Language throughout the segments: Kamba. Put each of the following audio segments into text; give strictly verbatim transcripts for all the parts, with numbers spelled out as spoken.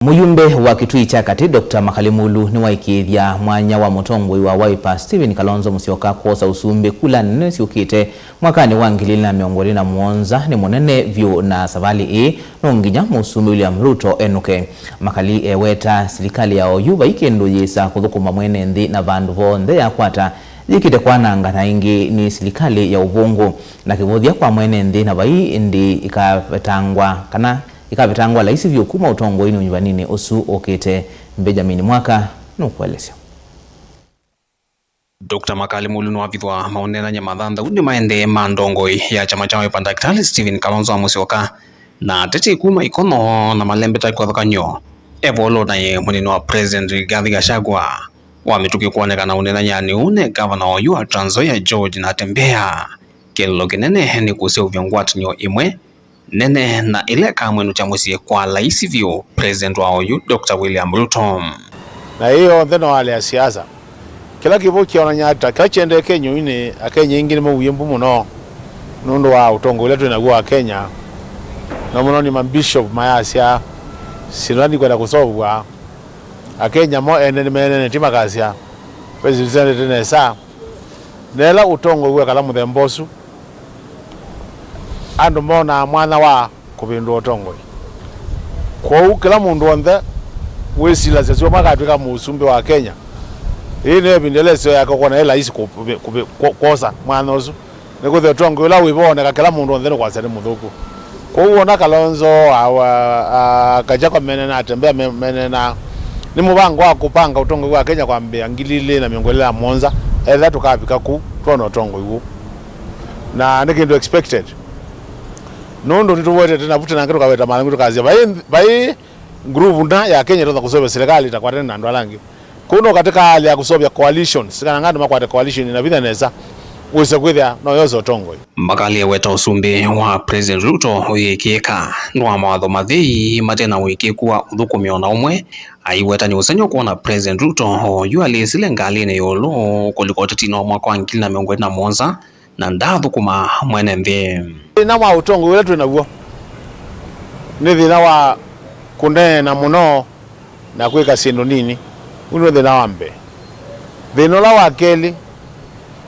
Mũyumbe wa Kitui kya Katĩ, Doctor Makali Mulu, nĩwaĩkĩĩthya mwanya wa mũtongoi wa Wiper, Stephen Kalonzo Musyoka, kwosa ũsumbĩ kula nene syũkĩte mwakanĩ wa ngili ilĩ na mĩongo ĩlĩ na mũonza nĩ mũnene vyũ, na savalĩ ĩĩ no nginya Mũsumbĩ William Ruto enũke. Makali eweta silikalĩ ya oyu vai kĩndũ yĩsa kũthũkũma mwene nthĩ, na vandũ vonthe yakwata yĩkĩte kwananga, na ĩngĩ nĩ silikalĩ ya ũvũngũ, na kĩvũthya kwa mwene nthĩ, na vai ĩndĩ ĩkavetangwa kana ĩkavetangwa laisi vyũ kuma ũtongoinĩ ũnyuvaninĩ ũsu ũkĩte. Benjamin Mwaka nũkũelesya. Doctor Makali Mulu nĩwavithwa maũneenany'a mathanthau nĩ maendee ma ndongoi ya kyama kya Wiper, Daktari Stephen Kalonzo Musyoka, na ateti kuma Ikonyo na malembeta kĩvathũkany'o evolũ naye mũnini wa President Rigathi Gachagua. Wa mĩtũkĩ kwonekana ũneenany'anĩ ũũ nĩ ngavana oyu wa Trans Nzoia George Natembeya. Kĩlĩlo kĩnene nĩ kũseũvya ngwatanĩo ĩmwe nene na ĩla ĩkamwĩnũkya mũsyĩ kwa laisi vyũ President wa oyu, Doctor William Ruto. Na ĩĩ yonthe no alea siasa. Kĩla kĩvo kĩonany'a ata kĩla kyendee Kenya ũyu nĩ Akenya aingĩ nĩmauie mbu mũno nũndũ wa ũtongoi ũla twĩ naw'o wa Kenya. Na mũno nĩ mabishop mayasya syĩndũ ila nikwenda kũsovwa. Akenya mo ene nĩmeenene ti makasya. President sendete nesa. Na ĩla ũtongoi wekala mũthemba ũsu, andũ monaa mwanya wa kũvĩndũa ũtongoi. Kwoou kĩla mũndũ onthe wĩsilasya sua makatw'ĩka mũsumbĩ wa Kenya, ĩĩ nĩyo ĩvinda ĩla ĩseo yake ũkwona ĩ laisi kũ-, kũ-, kũ-, kwosa mwanya ũsu. Nĩkwĩthĩwa ũtongoi ũla wĩvo woneka kĩla mũndũ onthe nũkwasya nĩ mũthũku. Kwoou wona Kalonzo, a, a, a, Gachagua mene na Natembeya me-, mene na nĩ mũvango wa kũpanga ũtongoi wa Kenya kwambĩĩa ngili ilĩ na mĩongo ĩlĩ na mũonza, etha tũkavika ku twona ũtongoi wũ. Na nĩ kĩndũ expected. Nũndũ nĩtũwetete navu tena, angĩ tũkaweta malang'u tũkasya vai, vai nguruvu na ya Kenya ĩtonya kũseũvya silikalĩ ĩtakwatene na andũ ala angĩ. Kũu no katĩ ka hali ya kũseũvya coalitions, kana andũ makwate coalition na vinya nesa, wĩse kwĩthĩa no yose ũtongoi. Makali eweta ũsumbĩ wa President Ruto ũyĩkĩĩka nĩ wa mawatho mathei mate na ũĩkĩĩku wa ũthũkũmi o na ũmwe. Aiweta nĩ ũsengy'o kwona President Ruto oyu alĩsile ngalĩnĩ ĩũlũ kũlika ũtetinĩ wa mwaka wa ngili na mĩongo ĩlĩ na mũonza, na ndaathũkũma mwene nthĩ. Thĩna wa ũtongoi ũla twĩ naw'o nĩ thĩna wa kũneena mũno na kwĩka syĩndũ nini. Ũu nĩw'o thĩna wa mbee. Thĩna ũla wa kelĩ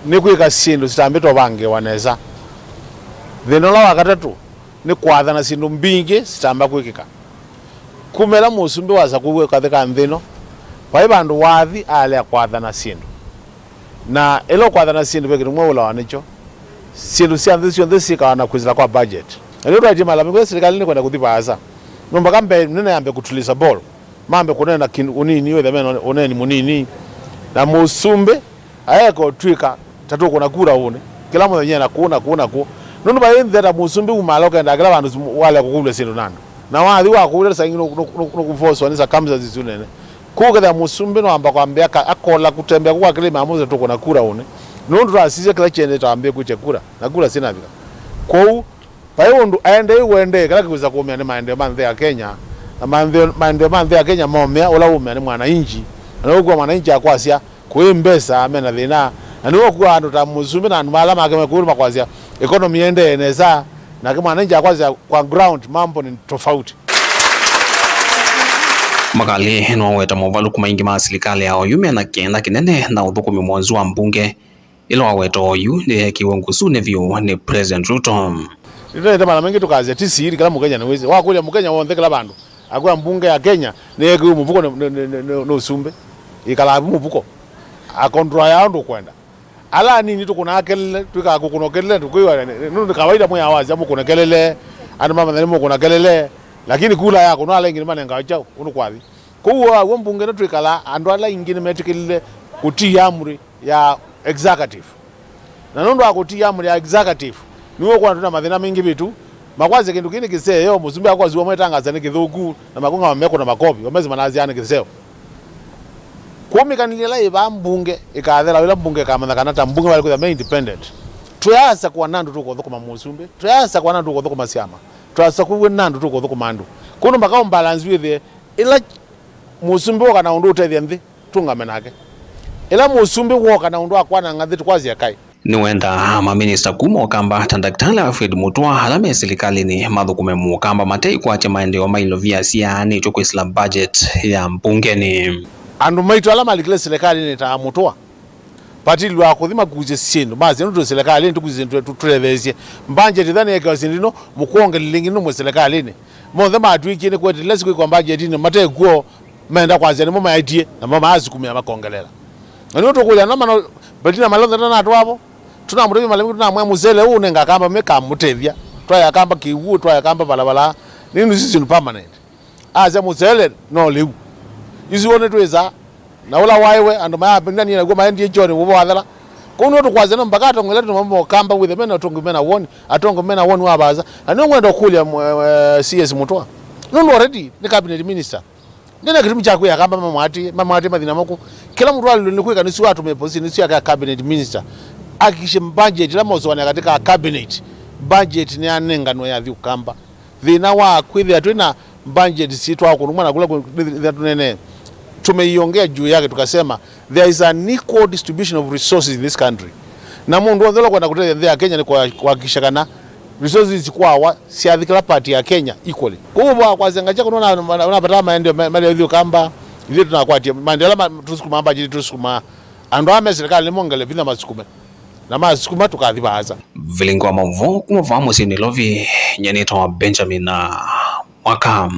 nĩ kwĩka syĩndũ sitambĩte ũvangĩĩwa nesa. Thĩna ũla wa katatũ nĩ kwathana syĩndũ mbingĩ sitamba kwĩkĩka. Kuma ĩla mũsumbĩ wasakũiwe kathĩ ka nthĩ ĩno, vai vandũ wathi alea kwathana syĩndũ. Na ĩla ũkwathana syĩndũ ve kĩndũ mwe ũlawa nĩkyo. Syĩndũ sya nthĩ syonthe syĩkawa na kwĩsĩla kwa budget. Na nĩyo twaĩtye malamingo ya silikalĩ nĩkwenda kũthi vaasa. No mpaka mbee nene yambe kũtulisa ball. Mambe kũneena kĩndũ ũnini, wĩthe mena ũneeni mũnini. Na mũsumbĩ aeka ũtw'ĩka ta tũkũna kura ũnĩ. Kĩla mũthenya na kũũ na kũũ na kũũ. Nũndũ vai nthĩ ta mũsumbĩ umaala ũkendaa kĩla vandũ walea kũkũlw'a syĩndũ na andũ. Na wathi wakũlya saa ingĩ nũkũvoswa nĩ circumstances isu nene. Kũu ũkethĩa mũsumbĩ no amba kwambĩa ka-, akola kũtembea kũu kwa kĩlĩma amũsya tũkũna kura ũnĩ. Nũndũ twasisya kĩla kyendete wambĩe kwĩtya kura, na kura sinavika. Kwoou, vai ũndũ aendei ũendee kĩla kĩkwĩsa kũũmĩa nĩ maendeeo ma nthĩ ya Kenya, na maendeeo, maendeeo ma nthĩ ya Kenya momĩa ũla ũũmĩa nĩ mwananchi, na nĩw'o ũkw'a mwananchi akwasya, kũĩ mbesa, mena thĩna, na nĩw'o ũkw'a andũ ta mũsumbĩ na andũ ala make me kũu makwasya, economy ĩendee nesa, nake mwananchi akwasya, kwa ground mambo ni tofauti. Makali nĩwaweta movalũku maingĩ ma silikalĩ ya oyu mena kĩenda kĩnene na ũthũkũmi mwonzu wa mbunge. Ĩla waweta oyu nĩyeekiwe ngũsũnĩ vyũ nĩ President Ruto. Nĩtũnĩte mala maingĩ tũkasya ti siri, kĩla Mũkenya nĩwĩsĩ. Wakũlya Mũkenya w'onthe kĩla vandũ, akwĩa mbunge ya Kenya nĩyeekiwe mũvuko nĩ, nĩ, nĩ, nĩ, nĩ, nĩ ũsumbĩ. Ĩkalaa vu mũvuko. Akontrola ya ũndũ ũkwenda. Ala anini tũkũnaa kelele, twĩkaa kũkũna kelele, tũkwĩwa, nĩ, nĩ, nĩ kawaida mwĩao wasya mũkũne kelele, andũ mamanya nĩ mũkũna kelele, lakini kula yakũnwa ala aingĩ nĩmanengawa kyaũ, ũndũ kwathi. Kwoou waw'o mbunge ĩno twĩkalaa, andũ ala aingĩ nĩmetĩkĩlile kũtii amri ya executive. Na nũndũ wa kũtii amri ya executive, nĩw'o ũkwona twĩ na mathĩna maingĩ vitu, makwasya kĩndũ kĩĩ nĩ kĩseo, mũsumbĩ akwasiwa mwetangaasa nĩ kĩthũku, na makũngama mekũna makovi, o mesi manasyaa nĩ kĩseo. Kwoou mĩkanĩlye ĩla yĩ vaa mbunge ĩkathela, ĩla mbunge ĩkamanya kana ta mbunge maĩle kwĩthwa me independent. Tũyaasakũa nandũ tũkũthũkũma mũsumbĩ, tũyaasakũa nandũ tũkũthũkũma syama, tũyasakũiwe nandũ tũkũthũkũma andũ. Kwoou no mpaka ũmbalance wĩthĩe ĩla mũsumbĩ woka na ũndũ ũtethya nthĩ, tũngame nake. Ĩla mũsumbĩ woka na ũndũ wa kwananga nthĩ, tũkwasya kaĩ. Nĩwendaa maminista kuma Ũkamba ta Ndakĩtalĩ Alfred Mutua ala me silikalĩnĩ mathũkũme Mũkamba mateikwatya maendeeo ma ilovia syaanĩtw'e kwĩsĩla budget ya mbungenĩ. Andũ maitũ ala malikile silikalĩnĩ ta Mutua, patilwa kũthi makusye syĩndũ, masya nũndũ silikalĩnĩ tũkusye syĩndũ tũ- tũtetheesye. Budget ĩtha nĩyekewa syĩndũ ino, mũkwongelele ĩngĩ nũmwe silikalĩnĩ. Monthe matw'ĩkie nĩ kwetelela siku ikw'a budget ino matekw'o, menda kwasya nĩmo maetie, namo maasukumĩa makongelela. Na nĩo tũkũlya no mano, Betina Malonza tanatwavo. Tunamũtavya mala mingĩ, tunamwĩa mũsele ũũ nĩngakamba mĩkamũtethya. Twaya kamba kĩw'ũ, twaya kamba valavaala. Nĩ nũsisi nĩ permanent. Asya mũsele no lĩu. Isu wone twĩsa. Na ũla waĩwe, andũ mayapindania naguo maendie kyoni ũvo wathela. Kũu nĩo tũkwasya no mpaka atongole tũmamo kamba wĩthe mena ũtongi mena woni, atongo mena woni wa vaasa. Na nĩo ngwenda kũlya mwe- mwe- C S Mutua. Nũndũ already nĩ cabinet minister. Ndena kĩtumi kya kwĩa kamba mamwati, mamwati mathĩna moko. Kĩla mũndũ alilwe nĩ kwĩka nĩsu atũme position nĩsu aka cabinet minister. Hakikishe budget ĩla mosũanĩa katika cabinet, budget nĩyanenganwa yathi Ũkamba. Thĩna wa kwĩthĩa twĩ na budget sitwa kũnũma na kũla kwĩthĩa tũnene, tumeiongea juu yake tukasema there is an equal distribution of resources in this country. Na mũndũ wothe ũla kwenda kũtethya nthĩ ya Kenya nĩ kwa- kuhakikisha kana resources kwawa syathi kĩla part ya Kenya equally. Kwoou va kwasya ngakya kũnona unapata maendeleo ma- maleo ithyĩ Ũkamba, ithyĩ tunakwatie maendeleo ala ma- tũsukumaa budget tũsukumaa. Andũ aa me serikali nĩmongele vinya masukume na masukuma tũkathi vaasa. Vilingi wa maũvoo kuma vaa mũsyĩ Nairobi, nyie nĩtawa Benjamin Mwaka.